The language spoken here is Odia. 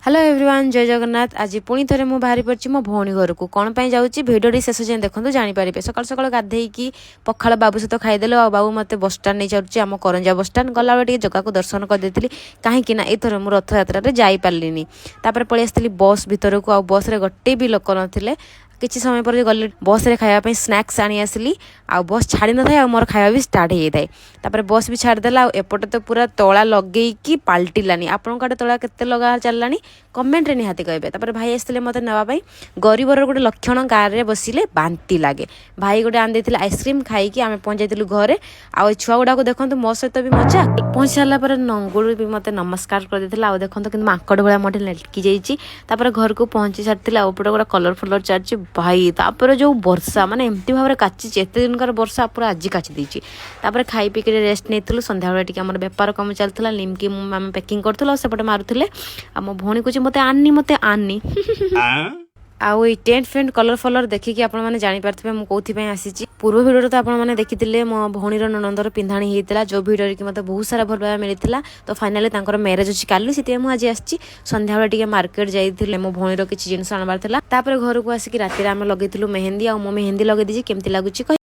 ହ୍ୟାଲୋ ଏଭ୍ରିୱାନ୍, ଜୟ ଜଗନ୍ନାଥ। ଆଜି ପୁଣି ଥରେ ମୁଁ ବାହାରି ପଡ଼ିଛି ମୋ ଭଉଣୀ ଘରକୁ। କ'ଣ ପାଇଁ ଯାଉଛି, ଭିଡ଼ିଓଟି ଶେଷ ଯାଏଁ ଦେଖନ୍ତୁ, ଜାଣିପାରିବେ। ସକାଳୁ ସକାଳୁ ଗାଧେଇକି ପଖାଳ ବାବୁ ସହିତ ଖାଇଦେଲୁ। ଆଉ ବାବୁ ମୋତେ ବସଷ୍ଟାଣ୍ଡ ନେଇ ଯାଉଛି, ଆମ କରଞ୍ଜା ବସଷ୍ଟାଣ୍ଡ। ଗଲାବେଳେ ଟିକେ ଜଗାକୁ ଦର୍ଶନ କରିଦେଇଥିଲି, କାହିଁକି ନା ଏଇଥର ମୁଁ ରଥଯାତ୍ରାରେ ଯାଇପାରିଲିନି। ତାପରେ ପଳେଇ ଆସିଥିଲି ବସ୍ ଭିତରକୁ। ଆଉ ବସ୍ରେ ଗୋଟେ ବି ଲୋକ ନଥିଲେ। କିଛି ସମୟ ପରେ ଗଲି ବସ୍ରେ ଖାଇବା ପାଇଁ, ସ୍ନାକ୍ସ ଆଣି ଆସିଲି। ଆଉ ବସ୍ ଛାଡ଼ି ନଥାଏ ଆଉ ମୋର ଖାଇବା ବି ଷ୍ଟାର୍ଟ ହେଇଯାଇଥାଏ। ତାପରେ ବସ୍ ବି ଛାଡ଼ିଦେଲା। ଆଉ ଏପଟେ ତ ପୁରା ତଳା ଲଗେଇକି ପାଲଟିଲାନି। ଆପଣଙ୍କ ଆଡ଼େ ତଳା କେତେ ଲଗା ଚାଲିଲାଣି, କମେଣ୍ଟରେ ନିହାତି କହିବେ। ତାପରେ ଭାଇ ଆସିଥିଲେ ମୋତେ ନେବା ପାଇଁ। ଗରିବର ଗୋଟେ ଲକ୍ଷଣ, ଗାଁରେ ବସିଲେ ବାନ୍ତି ଲାଗେ। ଭାଇ ଗୋଟେ ଆଣିଦେଇଥିଲେ ଆଇସ୍କ୍ରିମ୍, ଖାଇକି ଆମେ ପହଞ୍ଚାଇଥିଲୁ ଘରେ। ଆଉ ଏ ଛୁଆ ଗୁଡ଼ାକୁ ଦେଖନ୍ତୁ, ମୋ ସହିତ ବି ମଜା। ପହଞ୍ଚି ସାରିଲା ପରେ ନଙ୍ଗୁଳୁ ବି ମୋତେ ନମସ୍କାର କରିଦେଇଥିଲା। ଆଉ ଦେଖନ୍ତୁ, କିନ୍ତୁ ମାଙ୍କଡ଼ ଭଳିଆ ମୋଟେ ଲେଟକି ଯାଇଛି। ତାପରେ ଘରକୁ ପହଞ୍ଚି ସାରିଥିଲା। ଆଉ ଏପଟେ ଗୋଟେ କଲର ଫଲର ଚାଲିଛି ଭାଇ। ତାପରେ ଯୋଉ ବର୍ଷା, ମାନେ ଏମିତି ଭାବରେ କାଚିଛି, ଏତେ ଦିନକର ବର୍ଷା ପୁରା ଆଜି କାଚି ଦେଇଛି। ତାପରେ ଖାଇ ପିଇକି ରେଷ୍ଟ ନେଇଥିଲୁ। ସନ୍ଧ୍ୟାବେଳେ ଟିକେ ଆମର ବେପାର କାମ ଚାଲିଥିଲା। ନିମକି ଆମେ ପ୍ୟାକିଂ କରୁଥିଲୁ ଆଉ ସେପଟେ ମାରୁଥିଲେ। ଆଉ ମୋ ଭଉଣୀ କହୁଛି, "ମୋତେ ଆଣିନି, ମୋତେ ଆଣିନି।" ଆଉ ଏଇ ଟେଣ୍ଟ ଫେଣ୍ଟ, କଲର ଫଲର ଦେଖିକି ଆପଣମାନେ ଜାଣିପାରୁଥିବେ ମୁଁ କୋଉଥିପାଇଁ ଆସିଛି। ପୂର୍ବ ଭିଡ଼ିଓରେ ତ ଆପଣମାନେ ଦେଖିଥିଲେ, ମୋ ଭଉଣୀର ନଣନ୍ଦର ପିନ୍ଧାଣି ହେଇଥିଲା, ଯୋଉ ଭିଡ଼ିଓରେ କି ମୋତେ ବହୁତ ସାରା ଭଲ ପାଇବା ମିଳିଥିଲା। ତ ଫାଇନାଲି ତାଙ୍କର ମ୍ୟାରେଜ ଅଛି କାଲି, ସେଥିପାଇଁ ମୁଁ ଆଜି ଆସିଛି। ସନ୍ଧ୍ୟାବେଳେ ଟିକେ ମାର୍କେଟ ଯାଇଥିଲେ, ମୋ ଭଉଣୀର କିଛି ଜିନିଷ ଆଣିବାର ଥିଲା। ତାପରେ ଘରକୁ ଆସିକି ରାତିରେ ଆମେ ଲଗେଇଥିଲୁ ମେହେନ୍ଦି। ଆଉ ମୁଁ ମେହେନ୍ଦି ଲଗେଇ ଦେଇଛି, କେମିତି ଲାଗୁଛି କହି